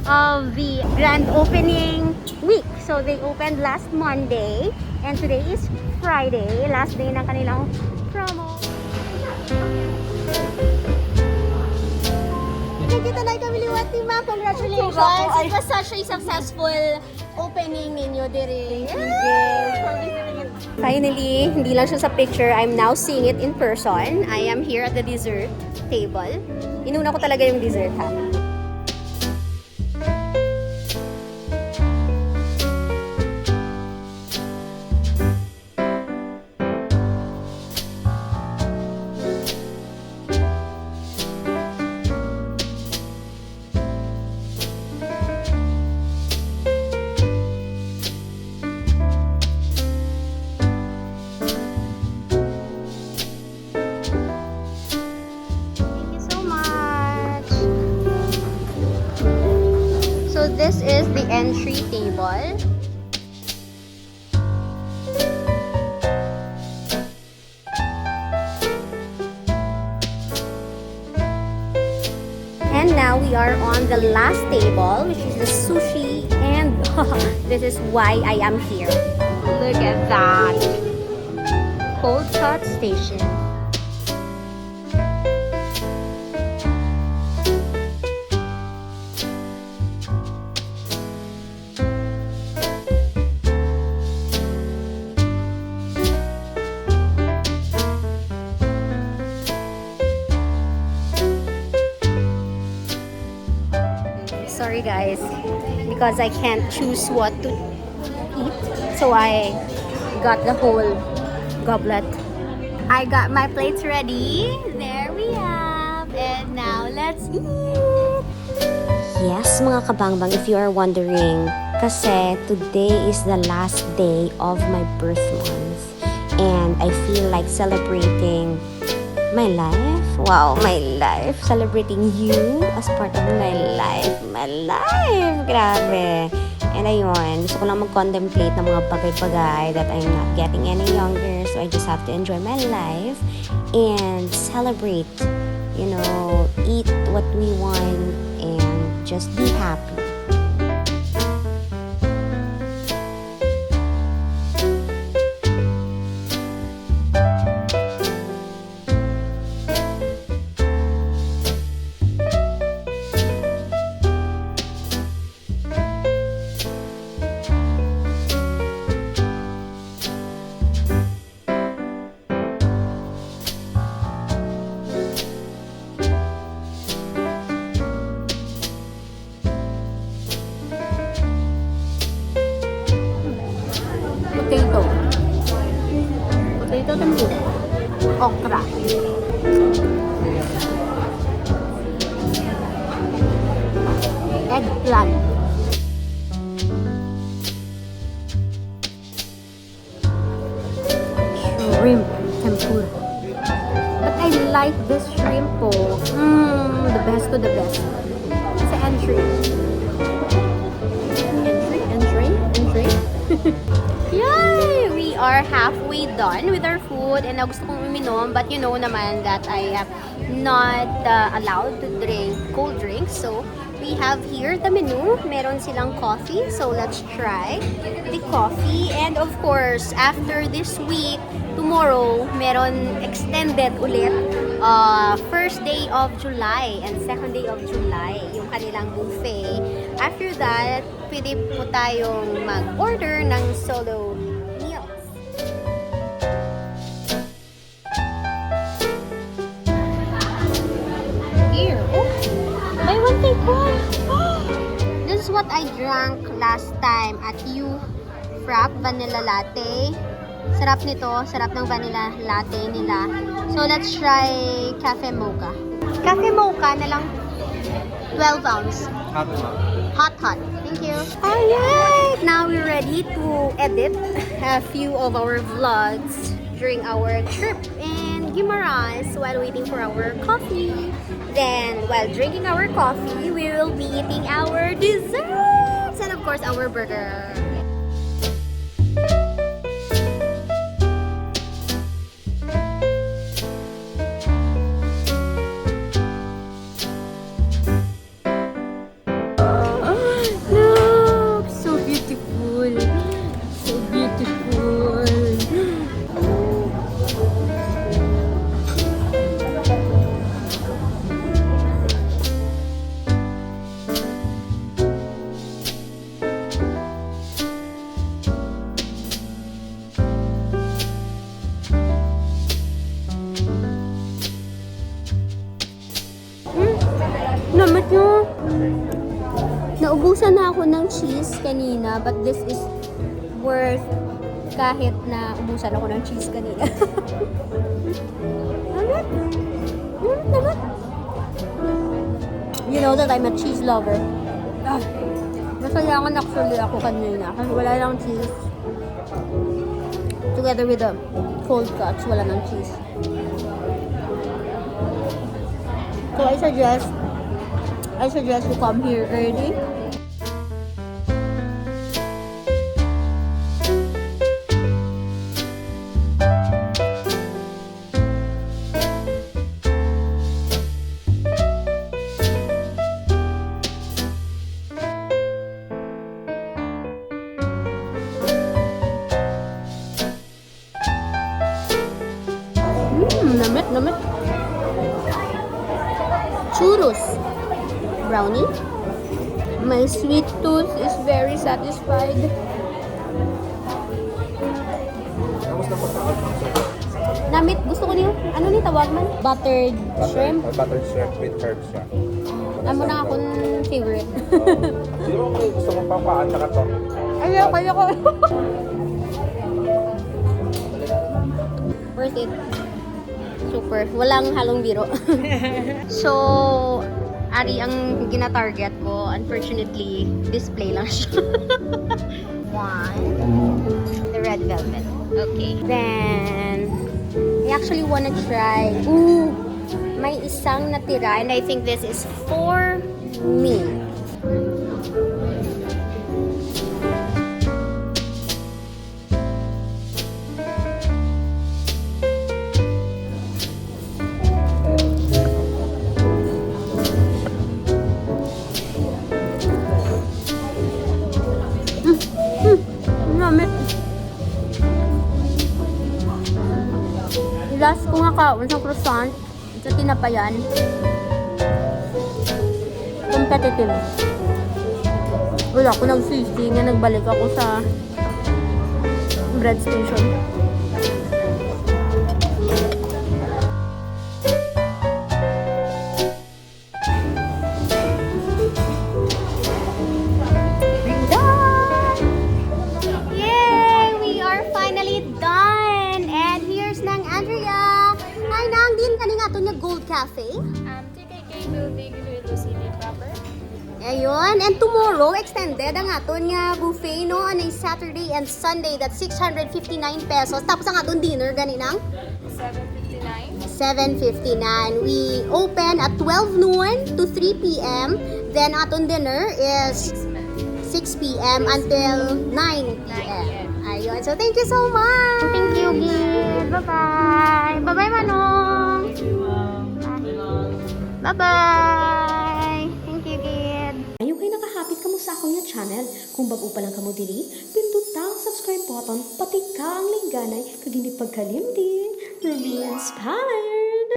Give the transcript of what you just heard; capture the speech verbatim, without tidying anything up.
of the grand opening week. So they opened last Monday and today is Friday, last day ng kanilang promo. Nakita na kami liwat ni Ma. Congratulations. It was such a successful opening ninyo diri. Finally, hindi lang siya sa picture. I'm now seeing it in person. I am here at the dessert table. Inuna ko talaga yung dessert, ha? Thank you so much. So this is the entry table. And now we are on the last table, which is the sushi, and this is why I am here. Look at that. Cold Cut Station. Sorry guys, because I can't choose what to eat, so I got the whole goblet. I got my plates ready. There we have. And now let's eat. Yes, mga kabangbang, if you are wondering, kasi today is the last day of my birth month. And I feel like celebrating my life. Wow, my life. Celebrating you as part of my life. My life! Grabe! And ayun, gusto ko lang mag-contemplate ng mga bagay-bagay that I'm not getting any younger. So I just have to enjoy my life and celebrate, you know, eat what we want and just be happy. Potato. Potato tempura. Okra. Eggplant. Shrimp tempura. But I like this shrimp po. Mm, the best to the best. Sa entry. Entry, entry, entry. Yay! We are halfway done with our food and now gusto kong uminom, but you know naman that I am not uh, allowed to drink cold drinks. So, we have here the menu. Meron silang coffee. So, let's try the coffee. And of course, after this week, tomorrow, meron extended ulit. Uh, first day of July and second day of July, yung kanilang buffet. After that, pwede po tayong mag-order ng solo meals. Here. Oh, buy one, take one. This is what I drank last time at U Frap Vanilla Latte. Sarap nito, sarap ng vanilla latte nila. So, let's try Cafe Mocha. Cafe Mocha na lang, twelve ounce. Hot, hot. Hot, hot. Thank you. Alright, now we're ready to edit a few of our vlogs during our trip in Guimaras while waiting for our coffee. Then, while drinking our coffee, we will be eating our desserts and of course our burger. Ng cheese kanina, but this is worth kahit na ubusan ako ng cheese kanina. Ano? Ano naman? You know that I'm a cheese lover. Ah, nasayangan actually ako kanina kasi wala lang cheese. Together with the cold cuts, wala nang cheese. So I suggest, I suggest you come here early. Mm, namit, namit. Churros. Brownie. My sweet tooth is very satisfied. Namit, gusto ko niyo. Ano ni tawag man? Buttered shrimp. Buttered shrimp with herbs siya. Amo na akong favorite. Di ba may gusto mong pampaan tsaka to? Ayaw, kaya ko. Worth it. Super. Walang halong biro. So, ari ang gina-target ko. Unfortunately, display lang siya. One. The red velvet. Okay. Then, I actually wanna try. Ooh, may isang natira, and I think this is for me. Mm, mm, namit. Last ko nga kaon sa croissant, sa tinapayan. Competitive. Wala ko nagsisi nga nagbalik ako sa bread station. Done! Yay! We are finally done! And here's Nang Andrea! Hi, Nang! Diin ka ni nga aton nga Gold Cafe? Um, T K K building, Iloilo City proper. Ayun. And tomorrow, extended ang aton nga buffet, no? On a Saturday and Sunday, that's six hundred fifty-nine pesos. Tapos ang aton dinner, gani, Nang? Seven fifty-nine. Seven fifty-nine. We open at twelve noon to three p.m. Then aton dinner is six p.m. until nine p.m. Ayun. So, thank you so much. Thank you, Gid. Bye-bye. Bye-bye, Manong. Bye-bye. Thank you, Gid. Ayo kay nakahapit kamo sa akon nga channel. Kung bag-o pa lang kamo diri, pinduta ang subscribe button, pati ka ang lingganay, kag hindi pagkalimti. Ruby Inspire!